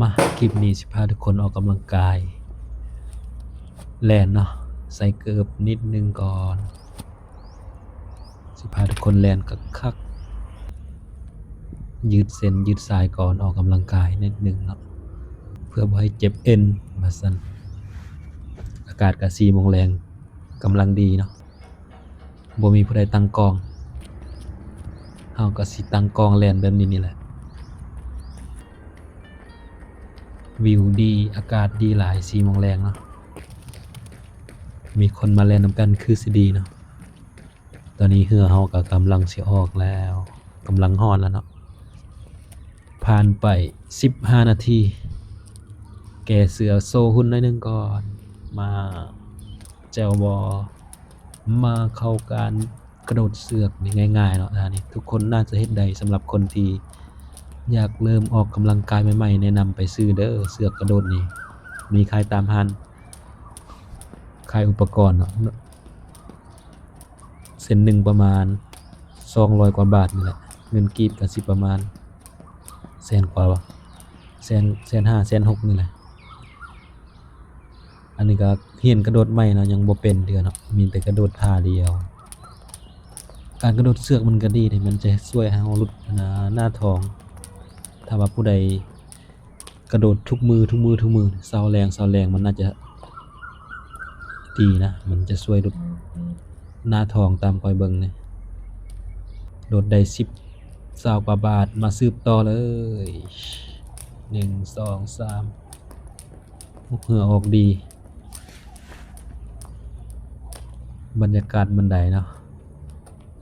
ມາ ຄລິບນີ້ຊິພາທຸກຄົນອອກກຳລັງກາຍ ແລ່ນເນາະ ໃສ່ເກີບນິດໜຶ່ງກ່ອນ ຊິພາທຸກຄົນແລ່ນຄັກໆ ຢືດເສັ້ນຢືດສາຍກ່ອນ ອອກກຳລັງກາຍນິດໜຶ່ງເນາະ ເພື່ອບໍ່ໃຫ້ເຈັບເອັນວ່າຊັ້ນ. ອາກາດກະສີ່ໂມງແລງ ກຳລັງດີເນາະ ບໍ່ມີຜູ້ໃດຕັ້ງກ້ອງ ເຮົາກໍຊິຕັ້ງກ້ອງແລ່ນແບບນີ້ນີ້ແຫຼະ. ວິວດີ ອາກາດດີຫຼາຍ ສີ່ໂມງແລງເນາະ ມີຄົນມາແລ່ນນຳກັນຄືຊິດີເນາະ. ຕອນນີ້ເຮືອເຮົາກໍກຳລັງຊິອອກແລ້ວ ກຳລັງຮອດແລ້ວເນາະ. ຜ່ານໄປສິບຫ້ານາທີ ແກ້ເສື້ອໂຊຫຸ່ນໜ້ອຍໜຶ່ງກ່ອນ ມາ ແຈ່ວບໍ ມາເຂົ້າການກະໂດດເຊືອກນີ້ງ່າຍໆເນາະ. ທ່ານີ້ທຸກຄົນໜ້າຈະເຮັດໄດ້ ສຳລັບຄົນທີ່ຢາກເລີ່ມອອກກຳລັງກາຍໃໝ່ໆ ແນະນຳໄປຊື້ເດີ ເຊືອກກະໂດດນີ້ ມີຂາຍຕາມຮ້ານຂາຍອຸປະກອນເນາະ. ເສັ້ນໜຶ່ງປະມານສອງຮ້ອຍກວ່າບາດນີ້ແຫຼະ ເງິນກີບກໍຊິປະມານແສນກວ່າ ແສນ ແສນຫ້າ ແສນຫົກນີ້ແຫຼະ. ອັນນີ້ກໍຮຽນກະໂດດໃໝ່ເນາະ ຍັງບໍ່ເປັນເທື່ອເນາະ ມີແຕ່ກະໂດດທ່າດຽວ. ການກະໂດດເຊືອກມັນກໍດີເດ ມັນຈະຊ່ວຍໃຫ້ເຮົາຫຼຸດ ອັນນ່າ ໜ້າທ້ອງ. ຖ້າວ່າຜູ້ໃດ ກະໂດດທຸກມື້ ທຸກມື້ ທຸກມື້ ເຊົ້າແລງ ເຊົ້າແລງ ມັນໜ້າຈະດີນະ ມັນຈະຊ່ວຍຫຼຸດໜ້າທ້ອງ. ຕາມຂ້ອຍເບິ່ງນີ້ ໂດດໄດ້ສິບ ຊາວກວ່າບາດ ມາສືບຕໍ່ເລີຍ ໜຶ່ງ ສອງ ສາມ ເຫື່ອອອກດີ. ບັນຍາກາດມັນໄດເນາະ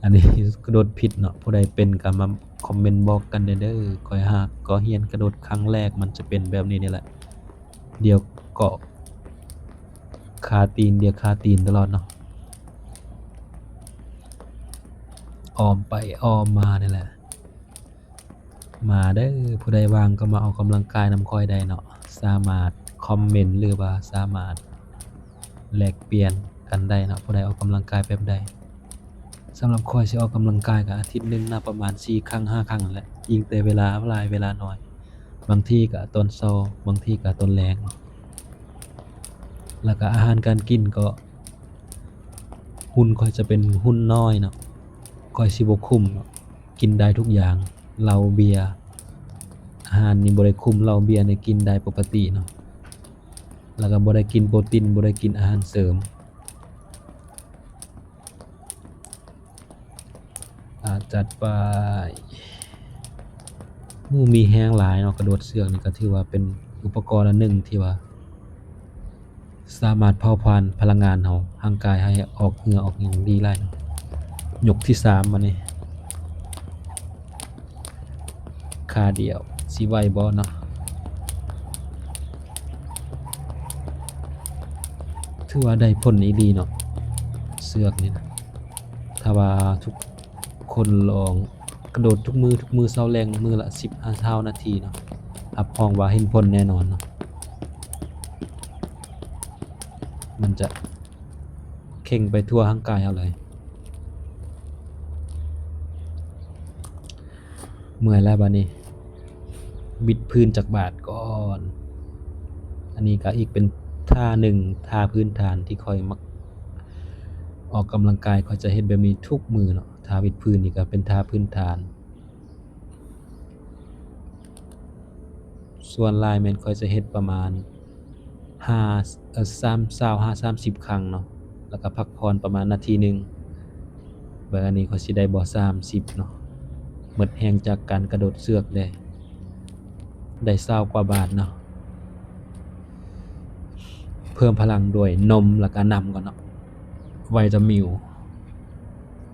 ອັນນີ້ກະໂດດຜິດເນາະ ຜູ້ໃດເປັນກໍມາຄອມເມັນບອກກັນແດ່ເດີ. ຂ້ອຍຫາກໍຮຽນກະໂດດຄັ້ງແລກ ມັນຈະເປັນແບບນີ້ນີ້ແຫຼະ ດຽວເກາະຄາຕີນ ດຽວຄາຕີນຕະຫຼອດເນາະ ອ້ອມໄປອ້ອມມານີ້ແຫຼະ. ມາເດີ ຜູ້ໃດວ່າງກໍມາອອກກຳລັງກາຍນຳຂ້ອຍໄດ້ເນາະ ສາມາດຄອມເມັນ ຫຼືວ່າສາມາດແລກປ່ຽນກັນໄດ້ເນາະ ຜູ້ໃດອອກກຳລັງກາຍແບບໃດ. ສຳລັບຂ້ອຍຊິອອກກຳລັງກາຍກໍອາທິດໜຶ່ງນະ ປະມານສີ່ຄັ້ງ ຫ້າຄັ້ງຫັ້ນແຫຼະ ອີງແຕ່ເວລາຫຼາຍເວລາໜ້ອຍ ບາງທີກໍຕອນເຊົ້າ ບາງທີກໍຕອນແລງ. ແລ້ວກໍອາຫານການກິນກໍ ຫຸ່ນຂ້ອຍຈະເປັນຫຸ່ນນ້ອຍເນາະ ຂ້ອຍຊິບໍ່ຄຸມເນາະ ກິນໄດ້ທຸກຢ່າງ ເຫຼົ້າເບຍ ອາຫານນີ້ບໍ່ໄດ້ຄຸມ ເຫຼົ້າເບຍນີ້ກິນໄດ້ປົກກະຕິເນາະ ແລ້ວກໍບໍ່ໄດ້ກິນໂປຣຕີນ ບໍ່ໄດ້ກິນອາຫານເສີມ. ອາ ຈັດໄປ. ໂອ້ ມີແຮງຫຼາຍເນາະ ກະໂດດເຊືອກນີ້ກໍຖືວ່າເປັນອຸປະກອນອັນໜຶ່ງທີ່ວ່າ ສາມາດເຜົາຜານພະລັງງານເຮົາ ຮ່າງກາຍໃຫ້ອອກເຫື່ອອອກຫຍັງດີຫຼາຍເນາະ. ຍົກທີສາມ ບາດນີ້ ຂາດຽວ ຊິໄຫວບໍ່ເນາະ? ຖືວ່າໄດ້ຜົນອີ່ຫຼີເນາະ ເຊືອກນີ້ນະ. ຖ້າວ່າທຸກຄົນລອງກະໂດດທຸກມື້ ທຸກມື້ເຊົ້າແລງ ມື້ລະສິບຫາຊາວນາທີເນາະ ຮັບຮອງວ່າເຫັນຜົນແນ່ນອນເນາະ. ມັນຈະເຄັ່ງໄປທົ່ວຮ່າງກາຍເຮົາເລີຍ. ເມື່ອຍແລ້ວບາດນີ້ ວິດພື້ນຈັກບາດກ່ອນ. ອັນນີ້ກໍອີກເປັນທ່າໜຶ່ງ ທ່າພື້ນຖານທີ່ຂ້ອຍມັກອອກກຳລັງກາຍ ຂ້ອຍຈະເຮັດແບບນີ້ທຸກມື້ເນາະ. ທ່າວິດພື້ນນີ້ກໍເປັນທ່າພື້ນຖານ. ສ່ວນຫຼາຍແມ່ນຂ້ອຍຈະເຮັດປະມານ ຫ້າ ເອີ ສາມ ຊາວຫ້າ ສາມສິບຄັ້ງເນາະ ແລ້ວກໍພັກຜ່ອນປະມານນາທີໜຶ່ງ. ເບິ່ງອັນນີ້ຂ້ອຍຊິໄດ້ບໍ່ ສາມສິບເນາະ ໝົດແຮງຈາກການກະໂດດເຊືອກເດ້ ໄດ້ຊາວກວ່າບາດເນາະ. ເພີ່ມພະລັງດ້ວຍນົມ ແລ້ວກໍນ້ຳກ່ອນເນາະ ໄວຕາມິວ.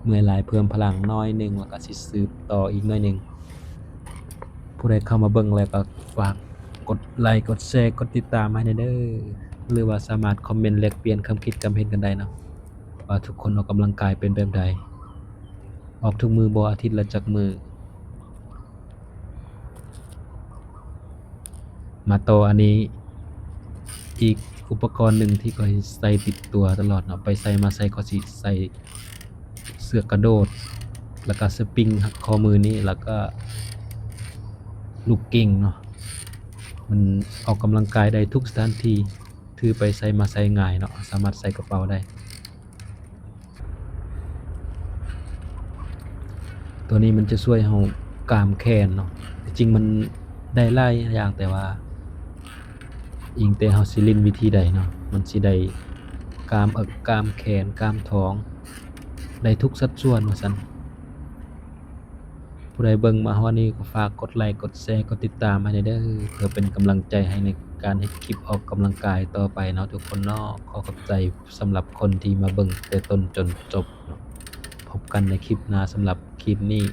ເມື່ອຍຫຼາຍເພີ່ມພະລັງໜ້ອຍໜຶ່ງ ແລ້ວກໍຊິສືບຕໍ່ອີກໜ້ອຍໜຶ່ງ. ຜູ້ໃດເຂົ້າມາເບິ່ງແລ້ວກໍຝາກກົດໄລ ກົດແຊ ກົດຕິດຕາມໃຫ້ແດ່ເດີ ຫຼືວ່າສາມາດຄອມເມັນແລກປ່ຽນຄຳຄິດຄຳເຫັນກັນໄດ້ເນາະ ວ່າທຸກຄົນອອກກຳລັງກາຍເປັນແບບໃດ ອອກທຸກມື້ບໍ່ ອາທິດລະຈັກມື້. ມາຕໍ່ ອັນນີ້ອີກອຸປະກອນໜຶ່ງທີ່ຂ້ອຍໃສ່ຕິດຕົວຕະຫຼອດເນາະ ໄປໃສມາໃສຂ້ອຍຊິໃສ່ເຊືອກກະໂດດ ແລ້ວກະສະປຣິງຮັດຂໍ້ມືນີ້ ແລ້ວກະລູກກິ່ງເນາະ. ມັນອອກກຳລັງກາຍໄດ້ທຸກສະຖານທີ່ ຖືໄປໃສມາໃສງ່າຍເນາະ, ສາມາດໃສ່ກະເປົາໄດ້. ຕົວນີ້ມັນຈະຊ່ວຍເຮົາກາມແຂນເນາະ. ທີ່ຈິງມັນໄດ້ຫຼາຍຢ່າງ, ແຕ່ວ່າອີງແຕ່ເຮົາຊິຫຼິ້ນວິທີໃດເນາະ, ມັນຊິໄດ້ກາມເອິກ ກາມແຂນ ກາມທ້ອງ ໄດ້ທຸກສັດສ່ວນວ່າຊັ້ນ. ຜູ້ໃດເບິ່ງມາຮອດນີ້ກໍຝາກກົດໄລ ກົດແຊ ກົດຕິດຕາມໃຫ້ແດ່ເດີ ເພື່ອເປັນກຳລັງໃຈໃຫ້ໃນການເຮັດຄລິບອອກກຳລັງກາຍຕໍ່ໄປເນາະທຸກຄົນເນາະ. ຂໍຂອບໃຈສຳລັບຄົນທີ່ມາເບິ່ງແຕ່ຕົ້ນຈົນຈົບເນາະ. ພົບກັນໃນຄລິບໜ້າ. ສຳລັບຄລິບນີ້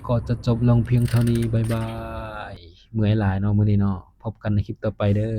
ກໍຈະຈົບລົງພຽງເທົ່ານີ້. ບາຍບາຍ. ເມື່ອຍຫຼາຍເນາະມື້ນີ້ເນາະ. ພົບກັນໃນຄລິບຕໍ່ໄປເດີ.